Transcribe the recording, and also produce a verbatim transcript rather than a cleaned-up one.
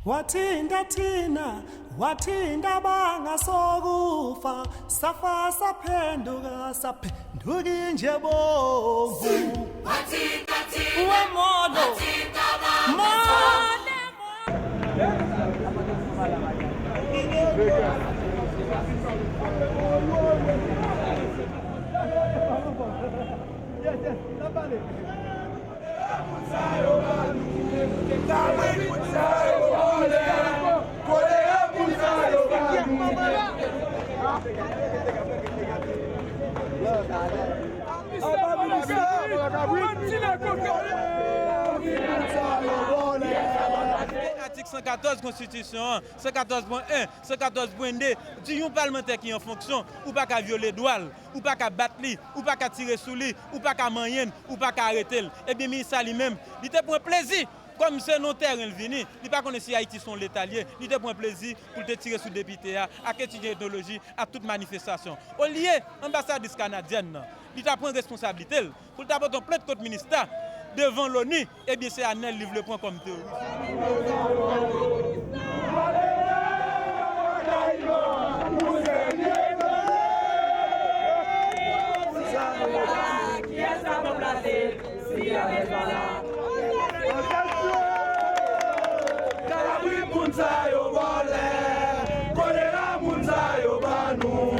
Watinda tina, watinda banga sogufa, safa sapendura, sapendura inje bongu. Watinda tina, watinda banga sogufa. Atik san katòz konstitisyon an, san katòz pwen en, san katòz pwen de, di yon palmantè ki an fonksyon, ou pa ka vyole dwa l, ou pa ka bat li, ou pa ka tire sou li, ou pa ka manyen l, ou pa ka arete l. Ebyen, minis la li menm, li te pran plezi, kòm se nan tèren l vini, li pa konnen si Ayiti se yon leta l ye, li te pran plezi pou l te tire sou depite a, ak etidyan etnoloji, ak tout manifestasyon. Olye anbasadris kanadyèn nan, li ta pran responsablite l, pou l ta pote yon plent kont minis la devan loni, ebyen se Anèl li vle pran kòm teworis. Kalabri moun sa yo vòlè, kolera moun sa yo ban nou.